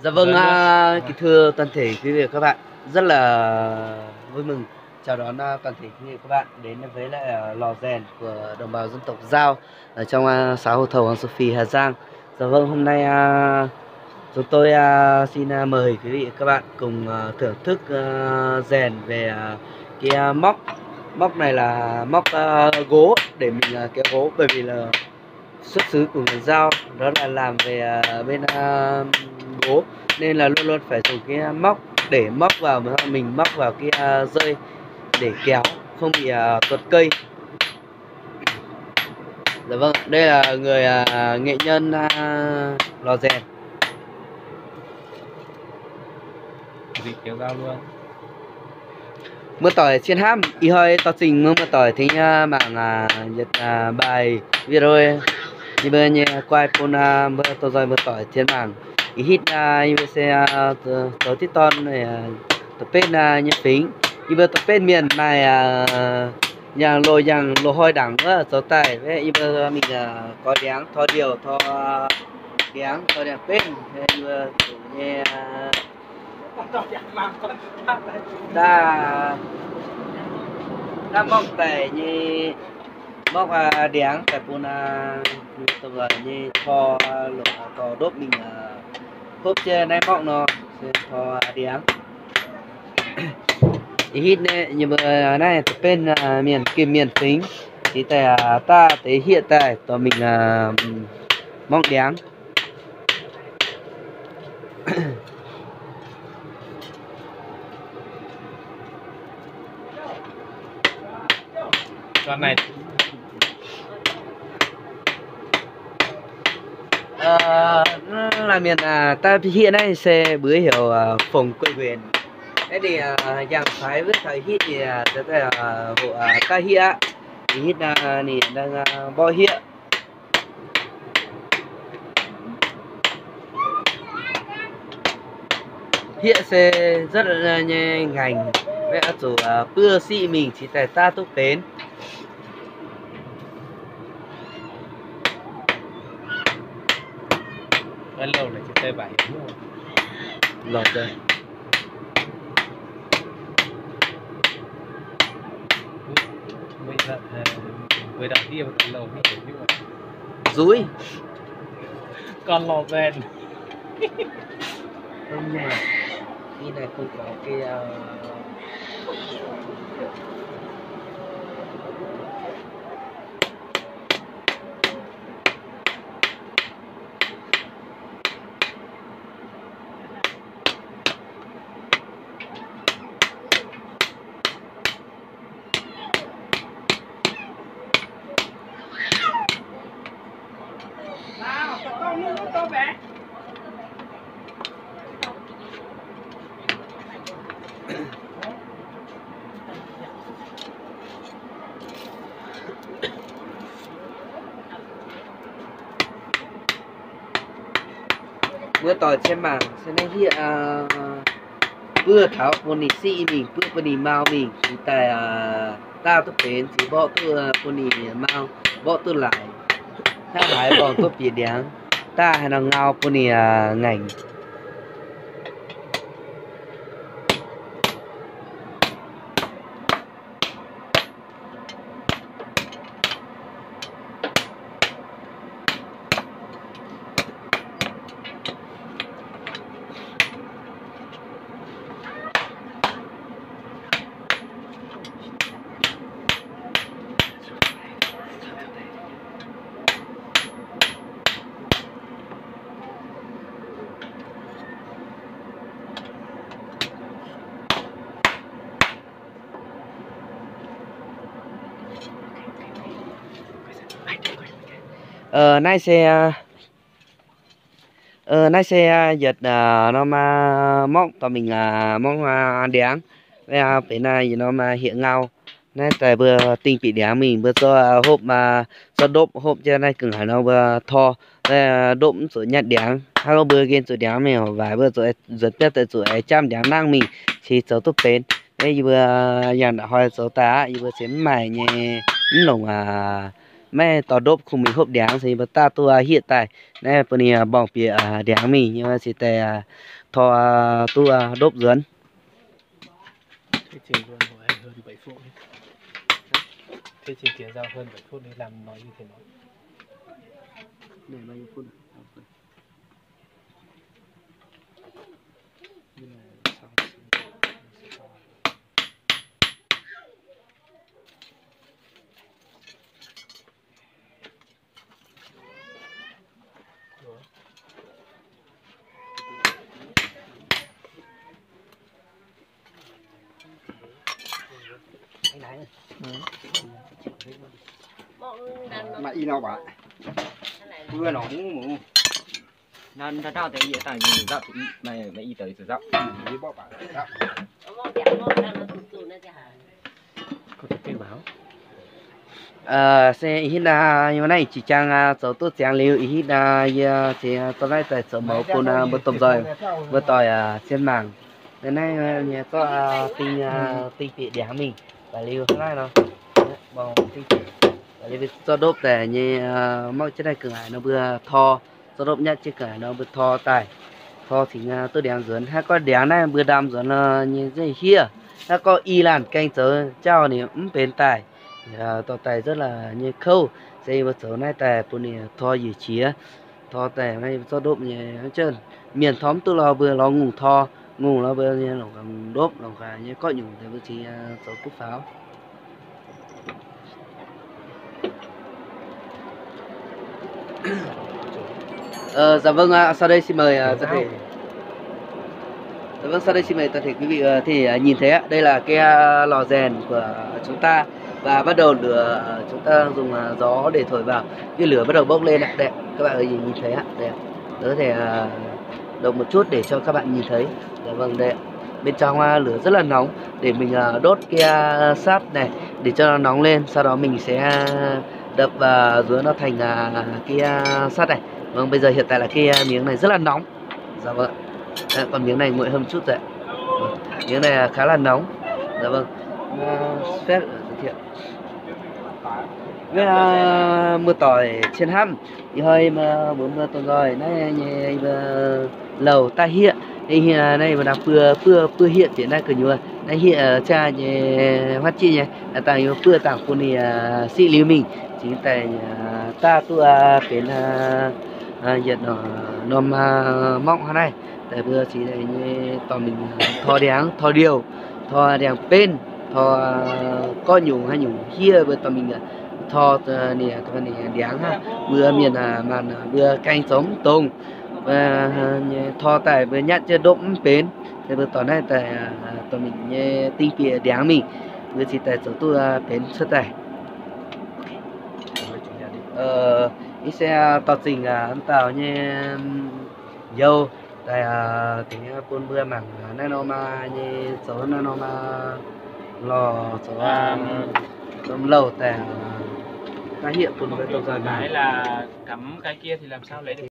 Dạ vâng, à, kính thưa toàn thể quý vị và các bạn, rất là vui mừng chào đón, à, toàn thể quý vị và các bạn đến với lại, à, lò rèn của đồng bào dân tộc Dao ở trong, à, xã Hồ Thầu, huyện Sophia, Hà Giang. Dạ vâng, hôm nay, à, chúng tôi, à, xin, à, mời quý vị và các bạn cùng, à, thưởng thức, à, rèn về, à, cái, à, móc. Móc này là móc, à, gỗ để mình, à, kéo gỗ, bởi vì là xuất xứ của người Dao đó là làm về, à, bên, à, gỗ, nên là luôn luôn phải dùng cái móc để móc vào, mình móc vào cái, à, dây để kéo không bị, à, tuột cây. Dạ vâng, đây là người, à, nghệ nhân, à, lò rèn. Muoz-doic cien hnamv, ih hnoi dorh zingh mbuo muoz-doic tengx, à, mangc, à, yietc, à, bài video, yie mbuo nyei guai bun, à, mbuo dorh nzoih muoz-doic cien mangc. Ih hitv, à, yie mbuo se, à, zoux diqv dorn, à, da'betv, à, nyei fingx. Yie mbuo da'betv mienh maaih, à, yangh loz, yangh loz-hnoi ndaangc wuov zoux daaih, yie mbuo mingh, à, goix ndiangx, tor ndiouh, tor ndiangx, tor ndiangx-benv, yie mbuo zuqc nyei, à, daaih, daaih mborqv daic nyei, mborqv, à, ndiangx daaih bun, à, nyei tor longc, à, dorh ndopv mingh, à, hopv jienv naaiv mborqv nor, se tor, à, ndiangx. Ih hitv naaiv yie mbuo naaiv da'betv, à, mienh, gemh mienh fingx, cingx daaih, à, daaih deix hieqv daaih dorh mingh, à, mborqv ndiangx. Laaix mienh, à, daaih hieqv naaiv se mbuox heuc, à, Phùng Quê Quyền. Naaiv ninh, à, yangh faix wuov taux hitv ninh, à, hoqc, à, daaih hieqv aqv. Ninh hitv, à, ninh đang, à, mborqv hieqv. Hieqv se rất, à, nyei ngaengc, maiv oix zuqc, à, buov siqv mingh cingx daaih daav duqv benx. Zuiz. Con lò rèn. Hôm nay, đi này không có cái, ờ, Muoz-doic cien mangc se naaiv hieqv, buov taux bun ninh siqv mingh, buov bun ninh mau mingh, cingx daaih daav duqv benx, cingx mborqv duqv bun ninh mau, mborqv duqv laic. Hnangv haaix mborqv duqv bieqc ndiangx, daav haaix nor ngau bun ninh ngaengc. Naaiv se, naaiv se yietc norm mongv dorh mingh mongv ndiangx, benx yietc norm hieqv ngau. Naaiv daaih mbuo dingh bieqc ndiangx mingh, mbuo zorqv hopv, zorqv ndopv hopv jienv naaiv gengh haaix nor mbuo tor, ndopv mv zuqc nyatv ndiangx. Hnangv mbuo nqemh zuqc ndiangx mingh waaic, mbuo zuqc nzuonx biauv daaih zuqc aengx jamv ndiangx nangv mingh, cingx zoux duqv benx. Naaiv yie mbuo yangh ndau hnoi zoux daaih aqv, yie mbuo cingx mv maaih nyei, mv longc, aa, maiv dorh ndopv, kungx mingh hopv ndiangx, se mbuo daav duqv hiev daaih. Naaiv bun ninh mborngz bieqc ndiangx mingh nyei, se daaih tor duqv ndopv nzuonx. Maiv i nor waac, mbuo nor mv muc. Se ih hitv naaiv yie naaiv jiex jaang zoux duqv ziangx liuz, ih hitv naaiv yie ziouc dorh naaiv daaih zoux mouz bun mbuo domh nzoih mbuo doic zien mangc. Naaiv nyei zorqv ding, ding bieqc ndiangx mingh. Baac liuz hnangv naaiv nor, ding bieqc, baac liuz zorqv ndopv daaih nyei, mangc jienv naaiv ga'naaiv nor mbuo tor, zorqv ndopv nyatv jienv ga'naaiv nor mbuo tor daaih. Tor cingx duqv ndiangx nzuonx. Hnangv gorngv ndiangx naaiv mbuo ndaam nzuonx nor nyei zengv hiev. Hnangv gorngv i laanh gaeng zoux jauv ninh mv benx daaih. Dorh daaih zungv la'nyeic kouv, se mbuo zoux naaiv daaih bun ninh tor njiec qiex. Tor daaih naaiv zorqv ndopv nyei, mienh tor mv duqv lorh mbuo lorz ngongh tor, ngongh lorh mbuo nyei longc ndopv, longc nyei gorqv nyungc deix mbuo cingx zoux duqv faaux. Ờ, dạ vâng ạ, sau đây xin mời, ờ, toàn thể. Dạ vâng, sau đây xin mời toàn thể quý vị, ờ, thì, ờ, nhìn thấy ạ, đây là cái, ờ, lò rèn của chúng ta và bắt đầu lửa, ờ, chúng ta dùng, ờ, gió để thổi vào, cái lửa bắt đầu bốc lên ạ. Đây ạ, các bạn có thể nhìn thấy ạ, đây ạ. Tôi có thể, ờ, động một chút để cho các bạn nhìn thấy. Dạ vâng, đây ạ. Bên trong, à, lửa rất là nóng để mình, à, đốt cái, à, sắt này để cho nó nóng lên, sau đó mình sẽ, à, đập, à, dứa nó thành, à, cái, à, sắt này. Vâng, bây giờ hiện tại là cái, à, miếng này rất là nóng. Dạ vâng. Đấy, còn miếng này nguội hơn một chút rồi ạ. Vâng. Miếng này, à, khá là nóng. Dạ vâng. À, phép giới thiệu. Với, à, mưa tỏi trên hăm. Ih hnoi mbuo, mbuo, mbuo domh nzoih naaiv nyei mbuo louh daaih hiev. Ih hnoi naaiv mbuo naaiv buo, buo, buo hiev bieqc naaiv gu'nyuoz. Naaiv hiev, aa, ciangv nyei huaatv jieqv nyei, dangh yie buov dangh bun ninh, aa, siqv liuz mingh, cingx daaih, aa, daav duqv, aa, benx, aa, yietc norm, aa, mangv hnangv naaiv. Daaih mbuo cingx daaih nyei dorh mingh, aa, tor ndiangx, tor ndiouh, tor ndiangx-benv, tor, aa, gorqv nyungc haaix nyungc hiev mbuo dorh mingh, aa, tor, aa, ninh, ninh ndiangx hnangv. Mbuo mienh, aa, maanc, aa, mbuo gaeng zoux mv dongz, aa, nyei tor daaih mbuo nyatv jienv ndopv mv benx. Mbuo dorh naaiv daaih, aa, dorh mingh nyei ding bieqc ndiangx mingh, mbuo cingx daaih zoux duqv, aa, benx cuotv daaih. Ih se dorh zingh, aa, dauh nyei youz daaih, aa, dingc bun mbuo mangc, aa, naaiv norm, aa, nyei zoux naaiv norm, aa, lorh zoux, aa, norm louh daaih, aa, daaih hiev bun mbuo domh nzoih mangc.